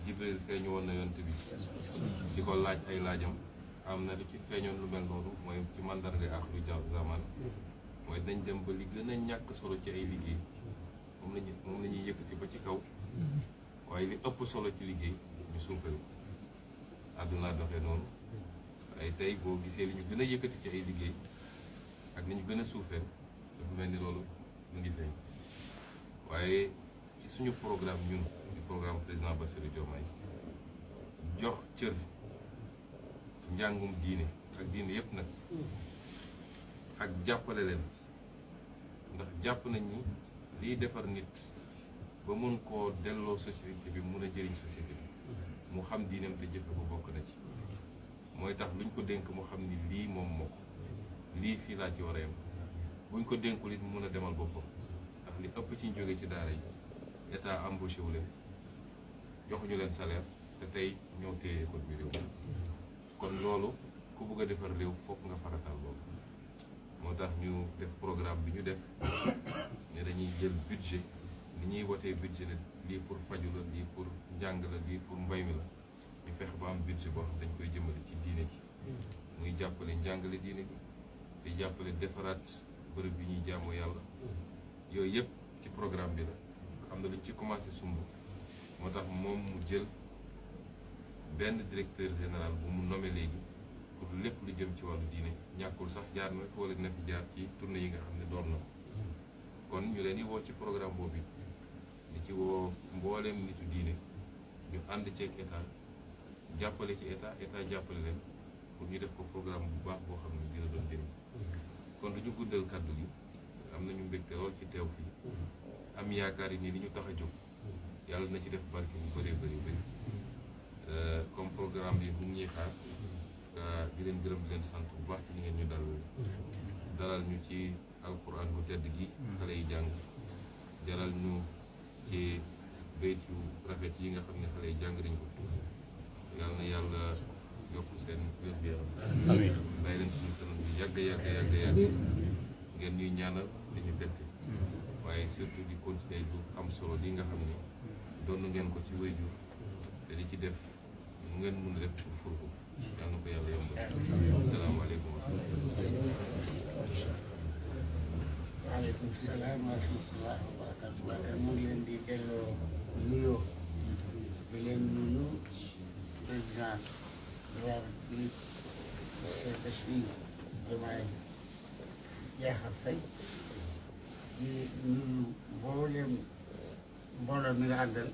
Jibril feeñu woon na yonent bi si ko laaj ay laajam am na lu ci feeñoon lu mel noonu mooy ci mandarga axiru zaman mooy dañ dem ba li gën a ñàkk solo ci ay liggéey moom la ñuy yëkkati ba ci kaw waaye li ëpp solo ci liggéey ñu suufal àdduna doxee noonu ay tey boo gisee li ñu gën a yëkkati ci ay liggéey ak ni ñu gën a suufeel dafa mel ni loolu mu ngi feeñ waaye ci suñu programme ñun di programme président Bassirou Diomaye jox cër njàngum diine ak diine yëpp nag ak jàppale leen ndax jàpp nañ ni liy defar nit ba mun koo delloo société bi mun a jëriñ société bi mu xam diineem te jëfe ko bokk na ci mooy tax luñ ko dénk mu xam ni lii moom moo ko lii fii laa ci war a yem buñ ko dénkul it mu mun a demal boppam ndax li ëpp ci ñu jóge ci daara yi état embauché wu leen joxuñu leen salaire te tey ñoo téye économie réew kon loolu ku bëgg a defar réew fokk nga farataal loolu moo tax ñu def programme bi ñu def ne dañuy jël budget ni ñuy wotee budget la lii pour faju la lii pour njàng la lii pour mbay mi la ñu fexe ba am budget boo xam dañ koy jëmale ci diine ji muy jàppale njàngale diine gi di jàppale defaraat bërëb bi ñuy jaamoo yàlla yooyu yëpp ci programme bi la am na luñ ci commencé sumb moo tax moom mu jël benn directeur général bu mu nommé léegi pour lépp lu jëm ci wàllu diine ñàkkul sax jaar na fi wala dina fi jaar ci tournée yi nga xam ne doon na kon ñu leen di woo ci programme boobu di ci woo mbooleem nitu diine ñu ànd ceeg état jàppale ci état jàppale leen pour ñu def ko programme bu baax boo xam ne dina doon jëriñ kon du ñu guddal kàddu gi am nañu mbégte lool ci teew fii am yaakaar yi nii li ñu tax a jóg yàlla na ci def barke bu bëree bëri comme programme bi mu ngi ñuy xaar di leen gërëm di leen sant bu baax ci ñi ngeen ñu dalal ñu ci alquran bu tedd gi xale yi jàng dalal ñu ci bayt yu rafet yi nga xam ne xale yi jàng nañ ko fi yàlla na yàlla yokk seen wér-gu-yaram bàyyi leen suñu kanam bi yàgg ngeen ñuy ñaanal di ñu bette waaye surtout di continuer du am solo li nga xam ne doon ngeen ko ci waajur te di ci def mu ngeen mun a def pour fur ko yàlla na ko yàlla yombal asalaamaaleykum wa rahmatulah. waaleykum salaam wa rahmatulah wa barakatuh. mu ngi leen di delloo nuyoo di leen nuyu président de la République monsieur Bassirou Diomaye Diakhar Faye di nuyu mbooloo mi nga àndal